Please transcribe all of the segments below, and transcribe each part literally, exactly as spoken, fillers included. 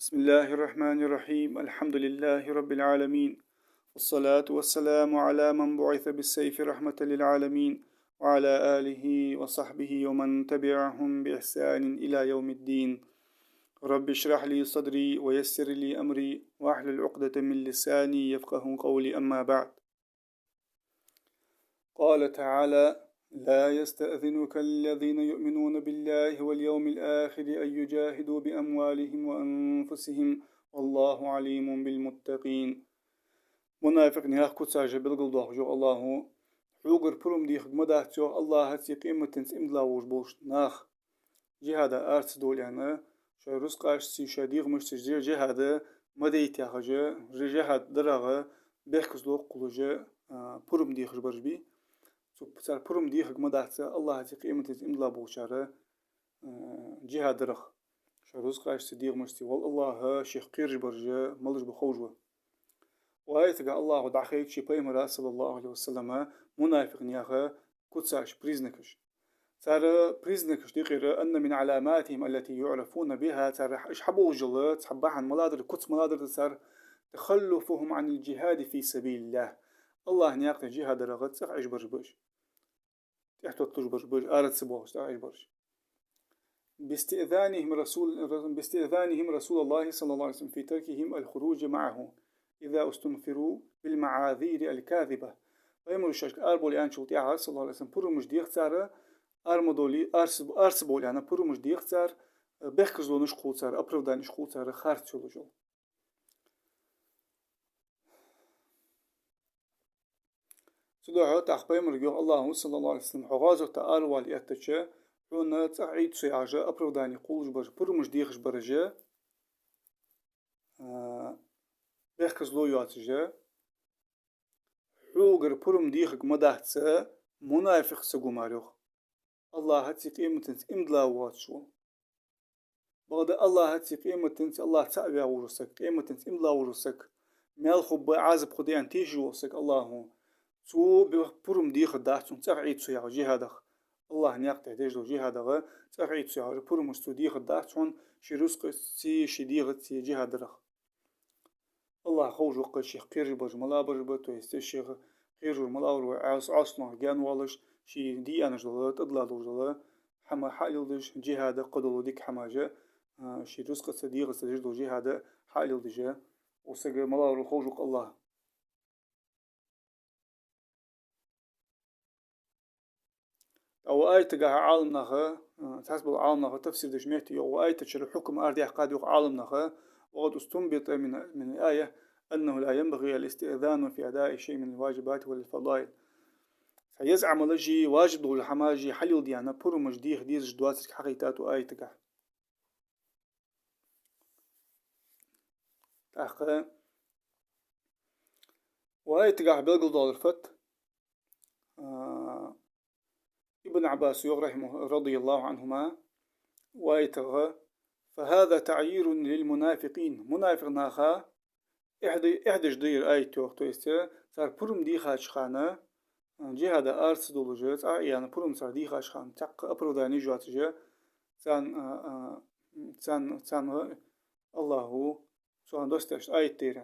بسم الله الرحمن الرحيم. الحمد لله رب العالمين. والصلاة والسلام على من بعث بالسيف رحمة للعالمين، وعلى آله وصحبه ومن تبعهم بإحسان إلى يوم الدين. رب اشرح لي صدري ويسر لي أمري واحلل عقدة من لساني يفقه قولي. أما بعد. قال تعالى: لا يستأذنك الذين يؤمنون بالله واليوم الآخر أن يجاهدوا بأموالهم وأنفسهم والله عليم بالمتقين. Мунафикъ наьха куцаш белгалдоахаш йоах АллахӀа: хьогара пурам дехарг ма дац, йоах, АллахӀацеи къематденцеи иман дилла волаш болча наха, джихӀаде ара ца довла аьнна, шоай рузкъашцеи шоай дегӀамашцеи джи-, джихӀад ма дайта яхаш, джи-, джихӀад дарах бехказло кхоллаш, а, пурам дехаш бараш бий. Цу, цар пурам дехарг ма дац АллахӀацеи къематденцеи иман дилла болчар, а, джихӀад дарах шоай рузкъашцеи дегӀамашцеи. Валла АллахӀ шийх кхераш бараш малаш ба ховш ва. Укх аятагахь АллахӀа дӀахайт ший пайхамара, صلى الله عليه وسلم, мунафикъ наьха куцаш, признакаш. Цар признакаш дикъира: أن من علاماتهم التي يعرفون بها, цар уж хьаболхаш йола цхьа бахьан маладар, куц маладар да цар: تخلفهم عن الجهاد في سبيل الله. АллахӀа наькъа тӀа джихӀад дарах цӀагӀа Ӏеш бараш ба уж. ТӀехьатотталуш бараш ба уж, ара ца боалаш цӀагӀа Ӏеш бараш. باستئذانهم رسول، باستئذانهم رسول الله صلى الله عليه وسلم في تركهم الخروج معه إذا استنفروا بالمعاذير الكاذبة. Пайхамара шоашка арабовла аьнначул тӀехьагӀа, صلى الله عليه وسلم, пурамаш дех цар, ара ма довлий, ара ца, ара ца бовла аьнна, пурамаш дех цар, бехказлонаш кхолл цар, оправданеш кхолл цар, харц йолаш йола. Цудухьа тӀаккха пайхамарга йоах АллахӀа, صلى الله عليه وسلم: хьо гӀазота аравала эттача, хьона цӀагӀа Ӏийта со яхаш оправдани кхоллаш бараш, пурамаш дехаш бараш, а, бехказло йоацаш, хьогара пурам дехарг ма дац мунафикъ саго мара, йоах, АллахӀацеи къематденцеи иман дилла воацаш вола. Бакъда АллахӀацеи къематденцеи, АллахӀ цаӀ ваь вола саг, къематденцеи иман дилла вола саг, маьл хургба, Ӏазап хургда аьнна тешаш вола саг АллахӀа, цо бе-, пурам дехаргдац хьона цӀагӀа Ӏийта со яхаш джихӀадах, АллахӀа наькъа тӀа деш дола джихӀадах цӀагӀа Ӏийта со яхаш пурамаш цо дехаргдац хьона ший рузкъацеи ший дегӀацеи джихӀад дарах. АллахӀ ховш ва-кх шийх кхераш бараш мала бараш ба, то есть шийх кхераш вар малав, Ӏос-, Ӏослонах гаьна воалаш, ший де аьнна дола, тӀадилла долаш дола хӀама хьалелдеш, джихӀад, кхыдола дика хӀамаш, а, ший рузкъаца, дегӀаца деш дола джихӀад хьалелдеш, укх сага малав ховш ва-кх АллахӀ. ТӀаккха укх аятагахь Ӏаламнаха, а, цхьабола Ӏаламнаха тафсир деш метте йоах, укх аята чура хьукам арадаьккхад йоах Ӏаламнаха: وقد استنبط من، من الآية أنه لا ينبغي الاستئذان في أداء شيء من الواجبات والفضائل. Цхьа еза Ӏамалаш, важиб дола хӀамаш хьалелде аьнна пурамаш деха дезаш доацилга хьахайтад укх аятагахь. ТӀаккха укх аятагахь белгалдоалар фуд? А, Ибн Ӏаббаса йоах, رحمه، رضي الله عنهما, укх аятагахь: فهذا تعيير للمنافقين. Мунафикъ наха эхь де-, эхь деш да ер аят, йоах, то есть цар пурам дийхача хана, а, джихӀада ара ца довлаш, цӀагӀа Ӏе аьнна пурам цар дийхача хана, цхьаккха оправдани йоацаш, царна, а, а, царна, царна АллахӀа царна доссадеш аят да ер.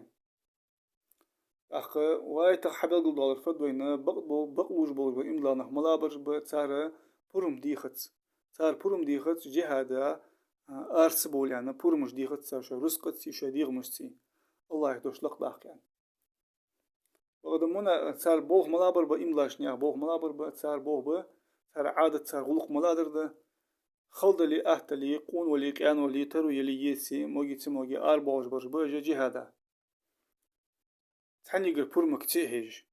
ТӀаккха укх аятагахь хьабелгалдоалар фуд вайна, бакъ-, бо-, бакълувш болаш бола иман дилла нах мала бараш ба, цар пурам дехац. Цар пурам дехац джихӀада, а, ара ца бовла аьнна, пурамаш дехац цар шоай рузкъацеи шоай дегӀамашцеи, АллахӀа дош лакхдаккха аьнна. Бакъда муна-, цар болх мала бар ба, иман диллача наьха болх мала бар ба, цар болх ба, цар Ӏадат, цар гӀулакх мала дар да: хала дале, атта дале, къона вале, къаьна вале, таро яле, еце, моге, ца моге, арабоалаш бараш ба уж джихӀада. Цхьаннегара пурамага ца хьежаш.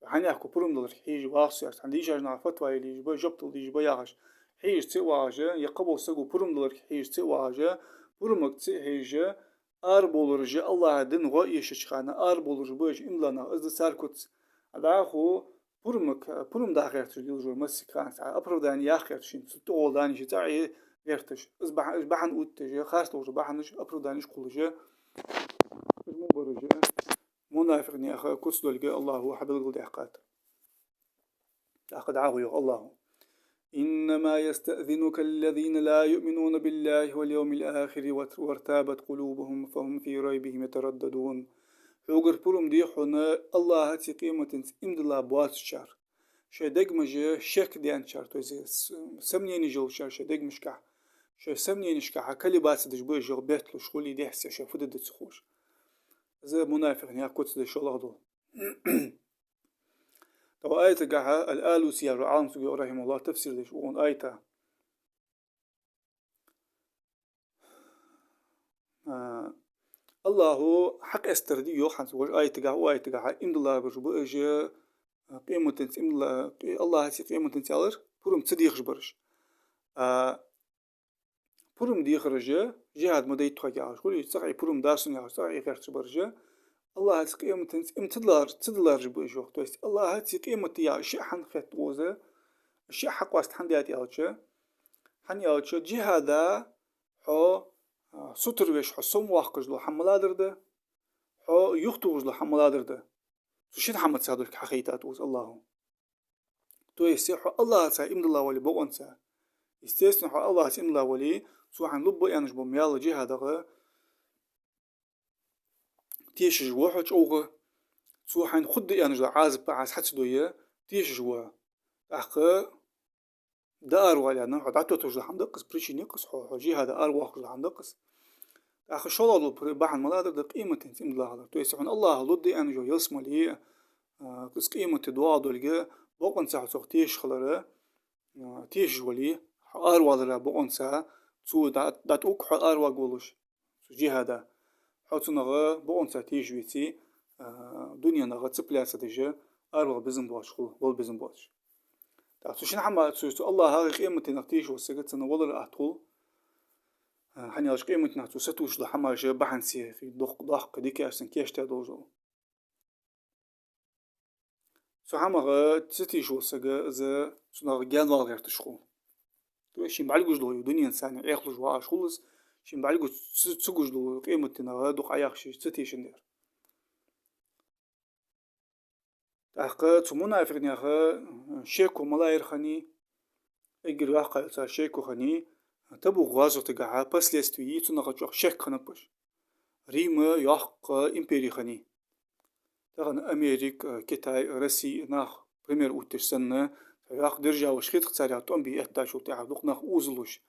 Хьанехко пурам даларга хьежаш вагӀа со яхаш, цхьан дийшача наха фатва яла езаш ба, жоп дала дезаш ба яхаш, хьежаш ца вагӀаш, е кхыбола саго пурам даларга хьежаш ца вагӀаш, пурамага ца хьежаш, арабовлараш, АллахӀа дина гӀо эшача хана арабовлараш ба уж иман дилла нах, из да цар куц. ДӀахо пурамага, пурам даха гӀерташ лелаш вар массехк хана цхьа оправдани яккха гӀерташ, шийна цу тӀагӀолла дани ший цӀагӀа Ӏе гӀерташ, из бахьа-, из бахьан оттадеш, харц долаш бахьанаш, оправданеш кхоллаш, из мо бараш мунафикъ наьха куц долга АллахӀа хьабелгалдаьккхад. ТӀаккха дӀахо йоах АллахӀа: إنما يستأذنك الذين لا يؤمنون بالله واليوم الآخر وت-، وارتابت قلوبهم فهم في ريبهم يترددون. Хьогара пурам дех хьона АллахӀацеи къематденцеи иман дилла боацачар. Шоай дегамашка шек даьнначар, то есть с-, сомненеш йолчар шоай дегамашка. Шоай сомненешка колебаться деш ба уж, йоах, бетталуш хуле, дехьа-сехьа шоай фу де деза ца ховш. Из мунафикъ наьха куц да шоллагӀа дола. ТӀаккха аятагахьа Ал-Алуси яхача Ӏалимсаго, рахьимахӀуллахӀ, тафсир деш укх аята. А, АллахӀа хьакъестар ду йоах хӀанз, вож аятагахьа, укх аятагахьа иман диллараш ба уж, а, къематденца иман дилла-, къе-, АллахӀацеи къематденцеи аьлар, пурам ца дехаш бараш. А, пурам дехараш жихӀад ма дайта тхога яхаш хуле, цӀагӀа пурам да сона яхаш, цӀагӀа гӀерташ бараш, АллахӀацеи къематденцеи иман ца диллар-, ца диллараш ба уж йоах. То есть АллахӀацеи къематденцеи яхар шиъ хьан хет оза, шиъ хьакъоаста хӀана даьд аьлча, хӀана аьлча, жихӀада хьо, а, сутара веш, хьо сомаваккхаш дола хӀама малагӀа да, хьо юхатохаш дола хӀама малагӀа да. Цу шин хӀамаца долга хьахайтад укхаза АллахӀа. То есть хьо АллахӀаца иман дилла вале бокъонца. Естественно, хьо АллахӀаца иман дилла вале, цо хьайна лургба аьнна бола маьл жихӀадах тешаш ва хьо чӀоагӀа, цо хьайна хургда аьнна дола Ӏазап Ӏа хьа ца дой, тешаш ва хьо. ТӀаккха дӀааравала аьнна, хьо дӀатотташ дола хӀама да-кх из, причина я-кх из, хьо, хьо жихӀада аравоаккхаш дола хӀама да-кх из. ТӀаккха шоллагӀа дола пр-, бахьан малагӀа да, къематденца иман дилла хилар. То есть хьона АллахӀа лургда аьнна йола ялсмале, а, из къематди доагӀа долга, бокъонца хьо цох тешаш хилар, а, тешаш вале, хьо аравалара бокъонца, цо дӀа-, дӀатӀавуг хьо араваргва волаш цу жихӀада. Хьо цунах бокъонца тешаш веце, а, дуненах цепляться деш, аравала безам боацаш хул, вала безам боацаш. ТӀаккха цу шин хӀаман, цу, цу АллахӀах, къематденах тешаш вола саг цунна валар атта хул. А, хӀана аьлча къематденах цо сатувсаш дола хӀамаш бахьанце, доккха, доккха дикаш цунна кийчдаь долаш дола. Цу хӀамах ца тешаш вола саг, из цунах гаьнавала гӀерташ хул. То есть шийна бӀаргагуш дола дунен царна Ӏехалуш вагӀаш хул из, шийна бӀаргагуш ца, ца гуш дола къематденах дукха Ӏояхаш ца тешандаь. ТӀаккха цу мунафикъ наьха шеко малагӀа яр хиннай, эггара йоккхагӀа цар шеко хиннай, Табук гӀазотагахьа последствия, цунах чӀоагӀа шек хиннаб уж. Рим йоккха импери хиннай. Тахан Америка, Китай, Россия нах пример оттадеш санна, йоккха державаш хет-кх царех тӀом бе эттачул тӀехьагӀа дукха нах озалуш,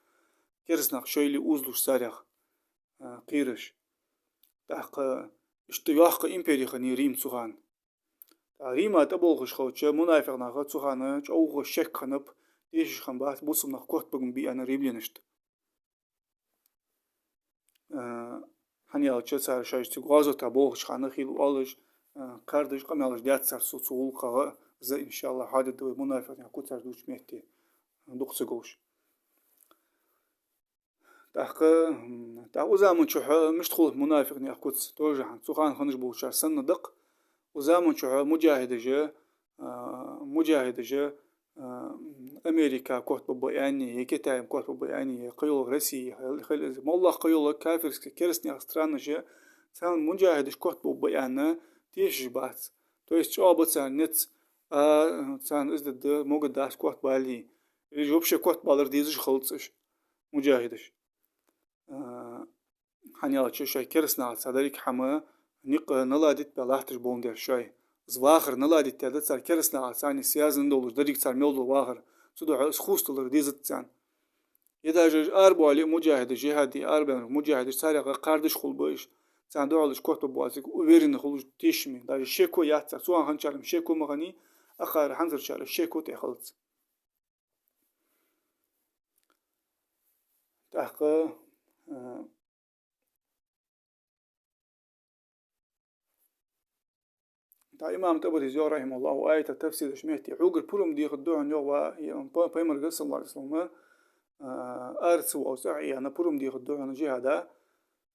кераста нах шоайла озалуш царех, а, кхераш. ТӀаккха иштта йоккха импери хиннай Рим цу хана. ТӀаккха Рима тӀаболхаш хилча, мунафикъ наха цу хана чӀоагӀа шек хиннаб, тешаш хиннабац бусалба нах котбаргбий аьнна римлянашта. А, хӀана аьлча цар шоаш цига гӀазота болхача хана хила оалаш, а, кхардаш, къамаьлаш даьд цар цу, цу гӀулакхах, из, иншааллахӀ, хьадергда вай мунафикъ наьха куцаш дувцача метте, дукха ца говш. ТӀаккха, м, тӀаккха укх заман чухь мишта хул мунафикъ наьха куц, тоже хӀанз цу хана хиннаш болчар санна да-кх. Укх заман чухь муджахӀидаш, а, муджахӀидаш, а, Америка котбаргба аьнна, е Китай котбаргба аьнна, е кхыйола Россия, хел-, хел-, моллагӀа кхыйола кафирски, кераста наьха странаш, царна муджахӀидаш котбаргба аьнна тешаш бац. То есть чӀоагӀа ба царна низ, а, царна из дергда, могаргдац котбале. Или же вообще котбалар дезаш хилац уж, муджахӀидаш. А, хӀана аьлча шоай кераста нахаца деррига хӀама никъ наладить бе латташ боландаь шоай. Из вахар наладить даьд цар кераста нахаца связан долаш, деррига цар мел дола вахар. Цудухьа из хувцадалар дезац царна. Е даже уж арабоале а муджахӀидаш, жихӀаде арабаьнна муджахӀидаш, царех кхардаш хулба уж. Царна духьал уж котбаргба аьнна уверенный хулаш тешаме. Даже шеко яц царна. Цу хана хинначарна шеко ма хиннай, акхар хӀанзарчар шеко тӀа хилац. ТӀаккха, а, тӀаккха имам ТӀабарис йоах, рахьимахӀуллахӀ, аята тафсир деча метте, хьогара пурам дехаргда хьона, йоах, ва, е, па-, пайхамарга, саллаллахӀу ӀалайхӀи ва саллам, а, ара ца воалаш, цӀагӀа Ӏе аьнна, пурам дехаргда хьона жихӀада,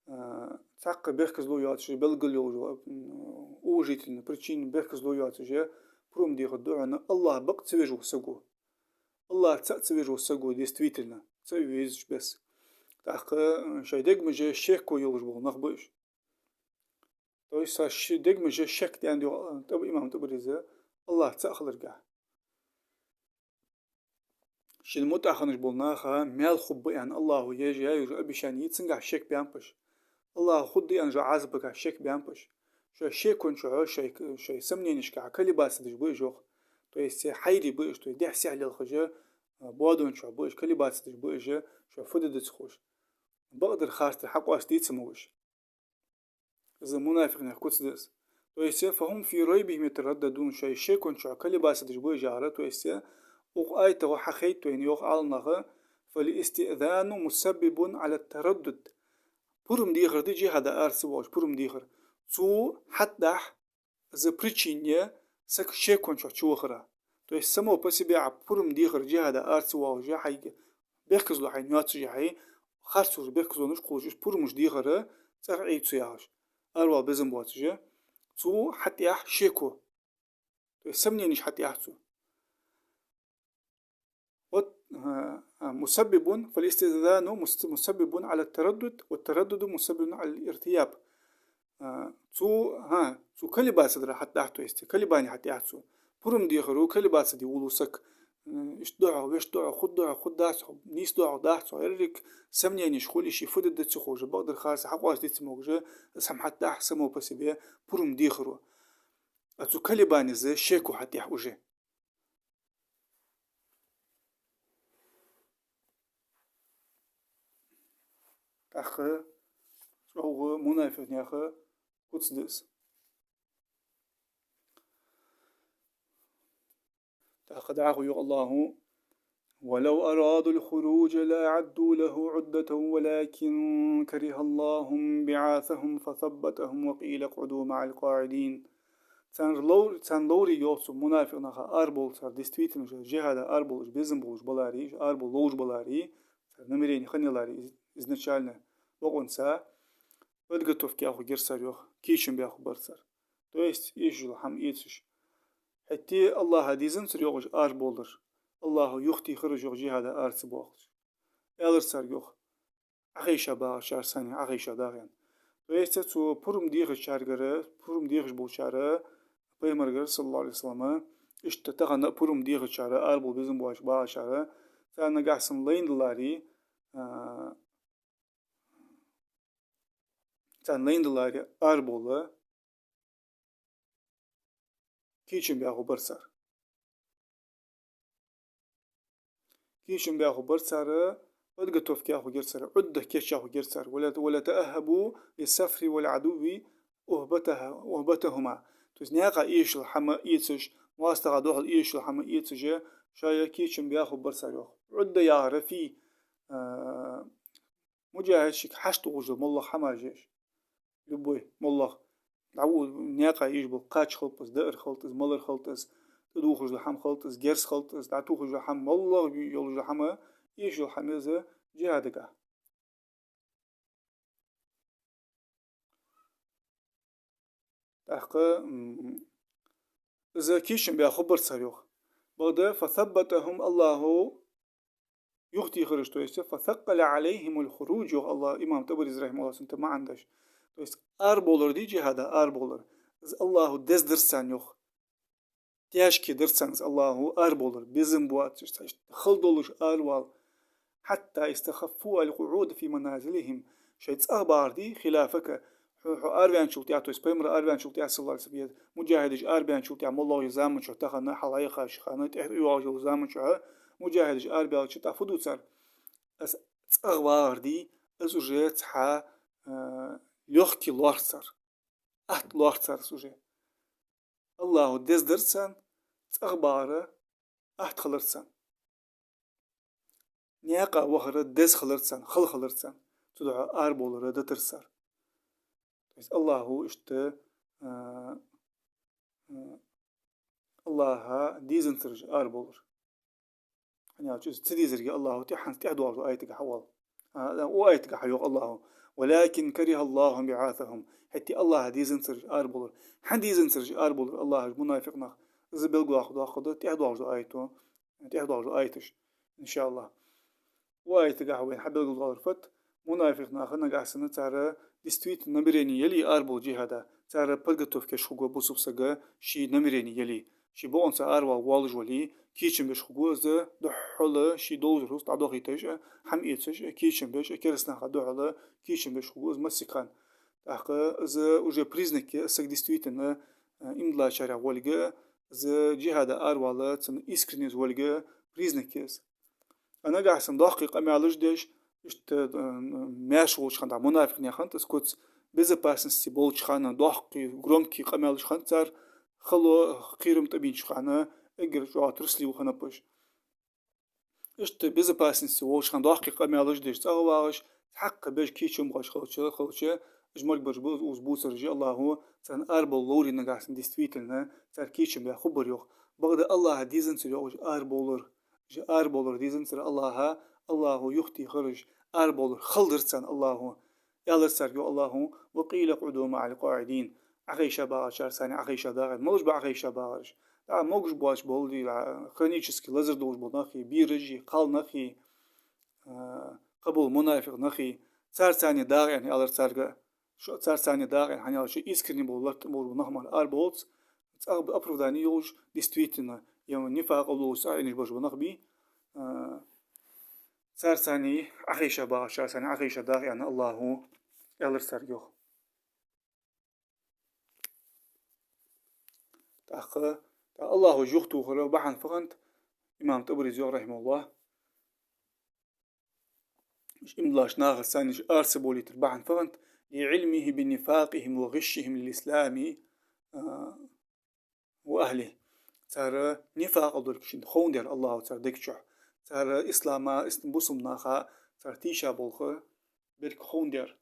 а, цхьаккха бехказло йоацаш, белгала йолаш, м, уважительни причина, бехказло йоацаш, пурам дехаргда хьона АллахӀ бакъ ца везаш вола саго. АллахӀ цаӀ ца везаш вола саго, действительно, цаӀ везача беса. ТӀаккха, м, шоай дегамашка шеко йолаш бола нах ба уж. То есть цар шоай дегамашка шек даьннад, йоах, тӀаб-, имам ТӀабарис, АллахӀ цаӀ хиларга. шийна мутӀахьа хиннаш бола наха маьл хургба аьнна АллахӀа еш яь йола обещани я, цунгахь шек баьннаб уж. АллахӀа хургда аьнна йолча Ӏазапагахь шек баьннаб уж. Шоай шекон чухь, шоай, шоай сомненешкахь колебаться деш ба уж, йоах. То есть хьайре ба уж, то есть дехьа-сехьа лелхаш, а, боадон чухь ба уж, колебаться деш ба уж, шоай фу де деза ца ховш. Бакъдар-харцдар хьакъоастаде ца могаш. Из мунафикъ наьха куц да из. То есть, فهم في ريبهم يترددون, шоай шекон чухь колебаться деш ба уж яхар, то есть, укх аятагахь хьахайт вайна, йоах Ӏаламнаха, فالاستئذان مسبب على التردد. Пурам дехар да джихӀаде ара ца воалаш, пурам дехар. Цо хьатӀадахьа из причина я саг шекон чухь чувахара. То есть само по себе Ӏа пурам дехар джихӀаде ара ца воалаш, хьайга бехказло хьайна йоацаш, хьай харцо бехказлонаш кхоллаш, уж пурамаш дехар цӀагӀа Ӏе ца яхаш, аравала безам боацаш, цо хьатӀадаьхьа шеко. То есть сомненеш хьатӀадаьхьа цо. Вот, а, а, مسبب, فالاستئذان مس-, مسبب على التردد, والتردد مسبب على الارتياب. А, цо, хӀа, цо колебаться дар хьатӀадаьхьа, то есть колебани хьатӀадаьхьа цо. Пурам дехаро колебаться де волаву саг. М, иштта духьал, вешта духьал, хургдухьал, хургдац, нийса духьал, дахьа цо, ерриг сомненеш хуле, ше фу де деза ца ховш, бакъдар-харцдар хьакъоастаде ца могаш, из хӀама хьатӀадаьхьа само по себе пурам дехаро. А цо колебани из шеко хьатӀадаьхьа уже. ТӀаккха чӀоагӀа мунафикъ наьха куц да из. ТӀаккха дӀахо йоах АллахӀа: ولو أرادوا الخروج لأعدوا له عدة ولكن كره الله انبعاثهم فثبطهم وقيل اقعدوا مع القاعدين. Царна лов-, царна ловре, йоах цо, мунафикъ наха арабовла цар, действительно же, джихӀаде арабовла уж безам болаш баларе, уж арабовла ловш баларе, цар намерение хинна яларе из-, изначально бокъонца подготовка яхаргьяр цар, йоах, кийчам баьхаргбар цар. То есть эшаш йола хӀама эцаш. ХӀаьта АллахӀа дезанзар, йоах, уж арабовлар. АллахӀа юхатехар уж, йоах, джихӀаде ара ца боахаш. Аьлар царга, йоах, Ӏохайша багӀачар санна, Ӏохайша дагӀа аьнна. То есть цо пурам дехачаргара, пурам дехаш болчара, пайхамаргара, صلى الله عليه وسلم, иштта тахан а пурам дехачара, арабовла безам боацаш багӀачара, царна нагахьа санна лайна даларе, а, царна лайна даларе арабовла кийчам баьхаргбар цар. Кийчам баьхаргбар цар, подготовка яхаргьяр цар, Ӏудда кийчъяхаргьяр цар. ولا، ولا تأهبوا للسفر والعدو أهبته-، أهبتهما. То есть наькъа эшаш йола хӀама эцаш, моастагӀа духьал эшаш йола хӀама эцаш, шоай кийчам баьхаргбар цар, йоах. Ӏудда яхар фий, а, муджахӀидашка хьашт ухаш дола моллагӀа хӀамаш я уж. Любой моллагӀа. ДӀаву-, наькъа эшаш бола кхача хилба из, даар хилда из, малар хилда из, тӀадувхаш дола хӀама хилда из, герз хилда из, дӀатохаш дола хӀама, моллагӀа йолаш йола хӀама, эшаш йола хӀама я из джихӀадагахь. ТӀаккха, м, из кийчам баьхаргбар цар, йоах. Бакъда, فثبطهم, АллахӀа юхатехар уж, то есть فثقل عليهم الخروج, йоах АллахӀа, имам ТӀабарис, رحمه الله, цунна маӀан деш. То есть арабовлар да, джихӀаде арабовлар, из АллахӀа дезадар царна, йоах. Тяжкий дар царна из АллахӀа арабовлар, безам боацаш, цхьа иштта хала долаш аравала. حتى استخفوا القعود في منازلهم. Шоай цӀагӀа багӀар да, خلافك, хьо, хьо араваьнначул тӀехьагӀа, то есть пайхамар араваьнначул тӀехьагӀа, صلى الله عليه وسلم, муджахӀидаш араваьнначул тӀехьагӀа, моллагӀа йолча заман чухь, тахан хьалхьайхача хана, тӀехьа тӀайоагӀаш йолча заман чухь, муджахӀидаш арабаьлча, тӀаккха фу ду цар? Из цӀагӀа багӀар да, из уже цхьа, а, лёгкий лоархӀ цар, атта лоархӀ цар из уже. АллахӀа дезадар царна, цӀагӀа багӀар атта хилар царна. Наькъа вахар деза хилар царна, хала хилар царна. Цудухьа арабовлар дитар цар. То есть АллахӀа иштта, а, а, АллахӀа дезанзар уж арабовлар. ХӀана аьлча из ца дезарга АллахӀа тӀехьа, хӀанз тӀехьа доагӀаш дола аятагахь хьавоал. А, укх аятагахь йоах АллахӀа: ولكن كره الله انبعاثهم. ХӀаьта АллахӀа дезанзар уж арабовлар. ХӀана дезанзар уж арабовлар АллахӀа уж мунафикъ нах? Из белгалдоаккхаргда тӀехьа доагӀаш дола аято, тӀехьа доагӀаш дола аяташ, иншааллахӀ. Укх аятагахь вайна хьабелгалдоалар фуд? Мунафикъ нах нагахьа санна цар действительно намерение яле арабовла джихӀаде, цар подготовка еш хургва бусалба сага ший намерение яле. ший бокъонца аравала воаллаш вале, кийчам беш хургва из, духхьал ший долча хӀамах дӀадохийташ, хӀама эцаш, кийчам беш, кераста наха духхьал кийчам беш хургва из массехк хана. ТӀаккха из уже признак я, саг действительно, э, иман диллачарех волга, из джихӀаде аравала, цун искренность волга признак я из. А нагахьа санна доккхий къамаьлаш деш, иштта, э, маьрша волча хана, мунафикъ наьха хиннад из куц, безопасности болча хана доккхий, громкий къамаьлаш хиннад цар, хало, кхерам тӀабийнача хана эггара чӀоагӀа трусливый хиннаб уж. Иштта безопасности волча хана доккхий къамаьлаш деш цӀагӀа вагӀаш, цхьаккха беш кийчам боаккхаш хилча, хилча, уж морг бараш ба уж бувцараш, Аллахӏо царна арабовла ловре нагахьа санна действительно, цар кийчам баь хургбар йоах. Бакъда Аллахӏа дезанзар йоах уж арабовлар. Уж арабовлар дезанзар Аллахӏа, Аллахӏо юхатехар уж арабовлар, хала дар царна Аллахӏо. Аьлар царга йоах Аллахӏо: «وقيل اقعدوا مع القاعدين». Ӏохайша багӀачарца цхьана Ӏохайша дагӀа аьнна. Малаш ба Ӏохайша багӀараш? ДӀа могаш боацаш бола, хронически лазар долаш бола нахи, бераши, кхалнахи, а, кхыбола мунафикъ нахи, царца цхьана дагӀа аьнна, аьлар царга. Шо царца цхьана дагӀа аьнна, хӀана аьлча искренне бола, лартӀа бола нах мара арабовлац, цӀагӀа оправдани йолаш, действительно, е нифакъал долаш цӀагӀа Ӏийнаш бараш бола нах ба, а, царца цхьана Ӏохайша багӀачарца цхьана Ӏохайша дагӀа аьнна Аллахӏо аьлар царга йоах. ТӀаккха, тӀаккха Аллахӏо уж юхатохара бахьан фу хиннад, имам ТӀабарис йоах, рахьимахӀуллахӀ, уж иман диллача нахаца цхьана уж ара ца бовлийтара бахьан фу хиннад: «لعلمه بنفاقهم وغشهم للإسلام، а, وأهله». Цар нифакъал долга шийна ховндаь Аллахӏо цар дег чу. Цар ислама, ис-, бусалба наха цар тийша болх берга ховндаь.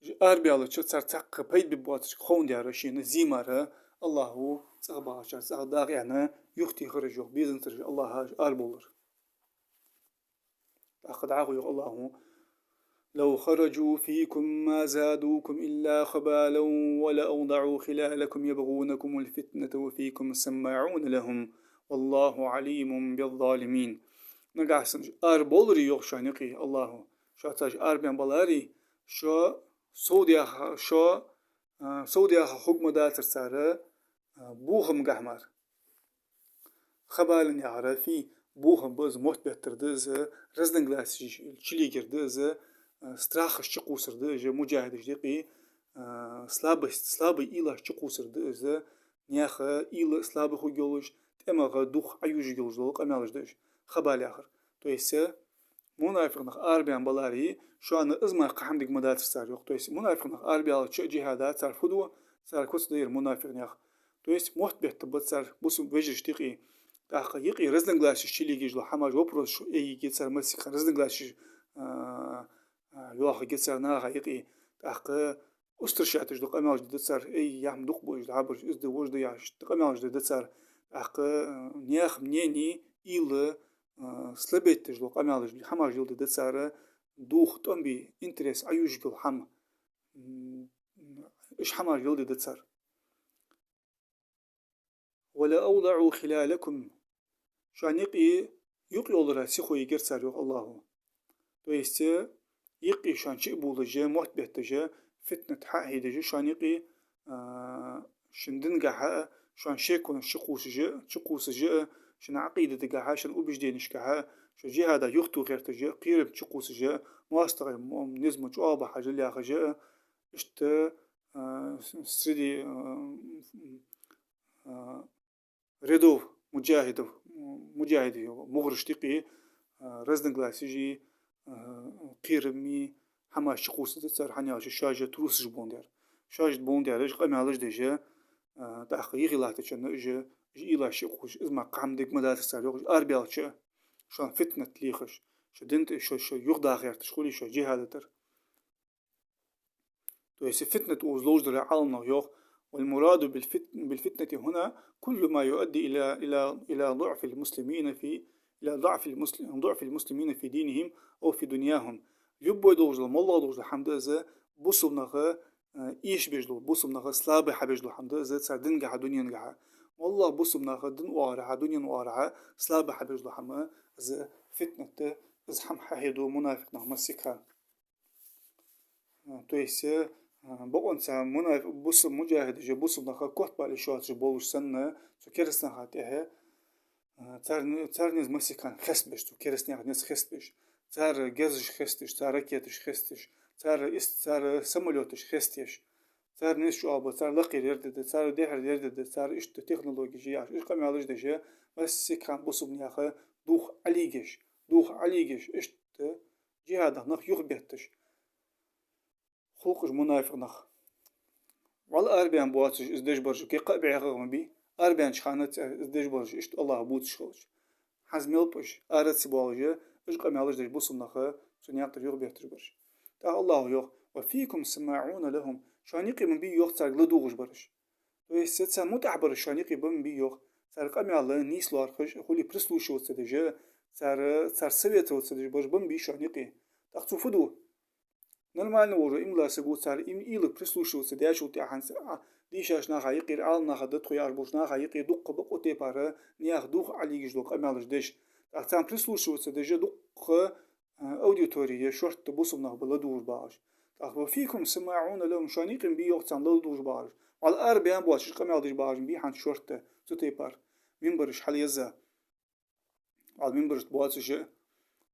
Уж арабаьлча цар цхьаккха пайда бе боацашка ховндаь, шийна зе мара Аллахӏо цӀагӀа багӀачарца цӀагӀа дагӀа аьнна юхатехар уж йоах, безанзар уж Аллахӏа уж арабовлар. ТӀаккха дӀахо йоах Аллахӏо: «لو خرجوا فيكم ما زادوكم إلا خبالا ولأوضعوا خلالكم يبغونكم الفتنة وفيكم سماعون لهم والله عليم بالظالمين». Нагахьа санна уж арабовларе йоах шоана юкъе Аллахӏо, шоца уж арабаьнна баларе, шо совдаха, шо, а, совдаха хург ма дацар цар, а, бохамгахьа мара. Хабалан яхар фу, бохам ба из, мотт беттар да из, разногласеш чулегар да из, а, страхаш чукхувсар да из, муджахӀидашта юкъе, а, слабость, слабый уйлаш чукхувсар да из, наьха уйла слабый хургйолаш, тӀемах дух Ӏоюжаргйолаш дола къамаьлаш да уж, хабал яхар. То есть, мунафикъ нах арабаьнна баларе, шоана из мара кхы хӀама дерг ма дацар цар йоах. То есть мунафикъ нах арабаьлча а джихӀаде цар фу ду, цар куц да ер мунафикъ наьха. То есть мотт беттаргба цар бусалба вежарашта юкъе. ТӀаккха юкъе разногласеш чулегаш дола хӀамаш, вопросаш эгийга цар массехк хана, разногласеш, а, а, йоахаргья цар наха юкъе. ТӀаккха устрашать деш дола къамаьлаш дергда цар, эй, яхь-м дукха ба уж дӀабараш, из да, вож да яхаш, къамаьлаш дергда цар. ТӀаккха, а, наьха мнени, уйла, а, слабеть деш дола къамаьлаш, хӀамаш леладергда цар, дух тӀом бе, интерес Ӏоюжаргйола хӀама. М, уж хӀамаш леладергда цар. «ولأوضعوا خلالكم». Шоана юкъе юкъ йолара сихо йигар цар йоах Аллахӏо. То есть, юкъе шоана чу а бувлаш, мотт бетташ, фитнат хьа а хьедеш, шоана юкъе, а, шун дингахьа, шоана шеконаш чукхувсаш, чукхувсаш, шун Ӏакъидатагахьа, шун убежденешкахьа, шо джихӀаде юхатоха гӀерташ, кхерам чукхувсаш, моастагӀий мо-, низ ма чӀоагӀа ба хьажал яхаш, иштта, а, с-, среди, а, а, рядов муджахӀидов, муджахӀидий мугӀарашта юкъе, а, разногласеши, а, кхерами хӀамаш чукхувсаргда цар, хӀана аьлча шоаш трусаш боландаь. Шоаш боландаь уж къамаьлаш деш, а, тӀаккха юхе латтача хана уж, уж уйлаш чукхувсаш, из мара кхы хӀама дерг ма дацар цар йоах, уж арабаьлча а, шоана фитнат лехаш, шо дин тӀа, шо, шо юхадаха гӀерташ хуле, шо джихӀаде тара. То есть фитнат укхаза ловш дар Ӏаламнаха йоах: «والمراد بالفت-، بالفتنة هنا كل ما يؤدي إلى، إلى، إلى ضعف المسلمين في، إلى ضعف المسل-، ضعف المسلمين في دينهم أو في دنياهم». Любой долаш дола, моллагӀа долаш дола хӀама да из, бусалба нах, э, эшабеш дола, бусалба нах слабый хьабеш дола хӀама да из, цар дингахьа, дуненгахьа. МоллагӀа бусалба нах дина оагӀорахьа, дунен оагӀорахьа слабый хьабеш дола хӀама, из фитнат да, из хӀама хьахьеду мунафикъ нах массехк хана. А, то есть, э, Бокъонца мунаф-, бусалба муджахӀидаш, бусалба нах котбала йиш йоацаш болаш санна, цу кераста наха тӀехьа, а, цар-, цар низ массехк хестабеш, цу кераста наьха низ хестабеш, цар герзаш хесташ, цар ракеташ хесташ, цар ис-, цар самолёташ хестеш, цар низ чӀоагӀа ба, цар лакхера ер дергда, цар дехьара ер дергда, цар иштта технологеш я, иштта къамаьлаш деш, массехк бусалба наьха духьал Ӏолийгаш, духьал Ӏолийгаш, иштта джихӀадах нах юхабетташ. Хул-кх уж мунафикъ нах. Валлахӏи, арабаьнна боацаш из деш бараш, кхы а бӀехагӀа ма бий, арабаьннача хана цӀа из деш бараш, иштта Аллахӏ бувцаш хилча. ХӀанз мел ба уж, ара ца боалаш, уж къамаьлаш деш бусалба нах цу наькъа тӀара юхабетташ бараш. ТӀаккха Аллахӏо йоах: «وفيكم سماعون لهم», шоана юкъе ма бий йоах царга ладувгӀаш бараш. То есть царна мутӀахь бараш шоана юкъе ба ма бий йоах. Цар къамаьл нийса лоархӀаш, хуле прислушиваться деш, цар, цар советоваться деш бараш ба ма бий шоана юкъе. ТӀаккха цо фу ду? Нормально волча иман дола саг ва, цар им-, уйлага прислушиваться дечул тӀехьагӀа, а, дийшача наха юкъера, Ӏаламнаха да тхо яхаш болча наха юкъера дуккха ба укх тайпара наьха духьал Ӏолийгаш дола къамаьлаш деш. ТӀаккха царна прислушиваться деш дуккха, а, аудитория, шортта бусалба нах ба ладувгӀаш багӀаш. ТӀаккха «وفيكم سماعون لهم», шоана юкъе ма бий йоах царна ладувгӀаш багӀаш. Валлахӏи, арабаьнна боацаш къамаьл деш багӀаш ма бий хӀанз шортта цу тайпара. Минбараш хьалъеза. Валлахӏи, минбарашта боацаш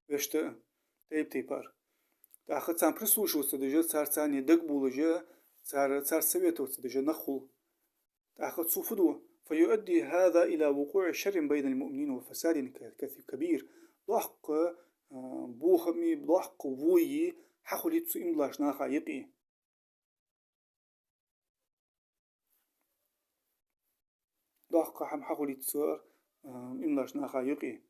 вешта тайп-тайпара. ТӀаккха царна прислушиваться деш, цар царца дагабувлаш, цар, цар советоваться деш нах хул. ТӀаккха цо фу ду? «فيؤدي هذا إلى وقوع شر بين المؤمنين وفساد ك-، ك-، كبير». Доккха, а, бохам, доккха вой хьахулийтар цу иман долча наха юкъе. Доккха хӀама хьахулийтар цо, а, иман долча наха юкъе.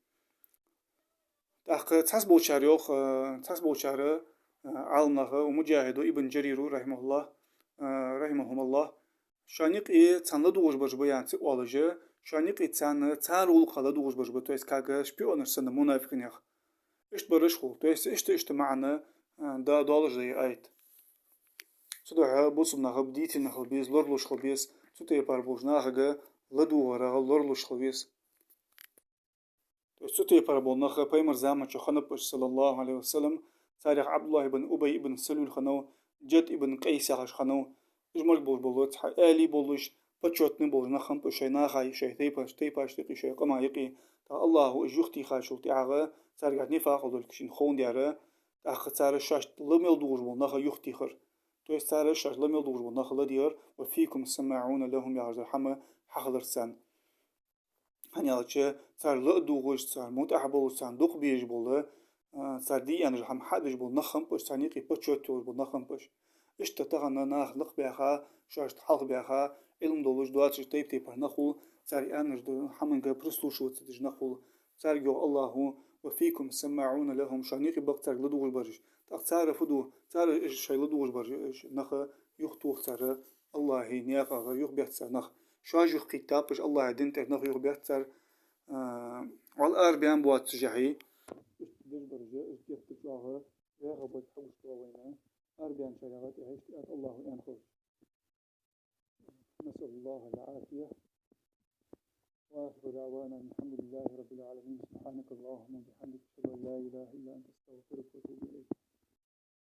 ТӀаккха цхьаболчар йоах, а, цхьаболчар, а, Ӏаламнаха, ва муджахӀид ва Ибн Джарир, рахьимахӀуллахӀ, а, рахьимахӀумуллахӀ, шоана юкъе царна ладувгӀаш бараш ба аьнна ца оалаш, шоана юкъе царна, цар гӀулакха ладувгӀаш бараш ба, то есть как шпионаш санна мунафикъий нах. Иштта бараш хул. То есть иштта, иштта маӀан, а, да, долаш да ер аят. Цудухьа бусалба нах бдительный хила беза, лоралуш хила беза, цу тайпара болча нахага ладувгӀарах лоралуш хила веза. То есть цу тайпара бола нах Пайхамара заман чухь хиннаб уж, саллаллахӀу Ӏалайхи ва саллам, царех Ӏабдуллахӏ ибн Убай ибн Салул хиннав, Джадд ибн Къайс яхаш хиннав, уж мара болаш бола, цхьа аьлий болаш, почётный болаш нах хиннаб уж шоай наха, шоай тайпаш-, тайпашта юкъе, шоай къаман юкъе. ТӀаккха Аллахӏо уж юхатехачул тӀехьагӀа царгахьа нифакъал долга шийна ховндаь, тӀаккха цар шоашта ла мел дугӀаш бола нах юхатехар. То есть цар шоашта ла мел дугӀаш бола нах ладийгӀар, «وفيكم سماعون لهم» яхаш дар хӀама хьахилар царна. ХӀана аьлча, цар ла а дугӀаш, цар мутӀахь болаш, царна дукха безаш бола, а, цар де аьнна хӀама хьадеш бола нах хиннаб уж, царна юкъе почёт йолаш бола нах хиннаб уж. Иштта тахан нах лакхбаьха, шоашта хьалхабаьха, Ӏилма долаш, доацаш тайп-тайпара нах хул, цар аьнна долча хӀаманга прислушиваться деш нах хул. Царга йоах Аллахӏо: «وفيكم سماعون لهم», шоана юкъе ба-кх царга ладувгӀаш бараш. ТӀаккха цар фу ду? Цар шоай ладувгӀаш бараш, нах юхатох цар Аллахӏа наькъагӀа, юхабетт цар нах. Шоаш юхакхийттаб уж Аллахӏа дина тӀара нах юхабетт цар, а, валлахӏи, арабаьнна боаццашехь. Иштта деш бараш, иштта геттара чӀоагӀа ваха бац хьагуш тола вайна. Арабаьнначарех тӀехьа иштта аьннад Аллахӏо, аьнна ховш. نسأل الله العافية. وآخر دعوانا أن الحمد لله رب العالمين. سبحانك اللهم وبحمدك، أشهد أن لا إله إلا أنت، أستغفرك وأتوب إليك.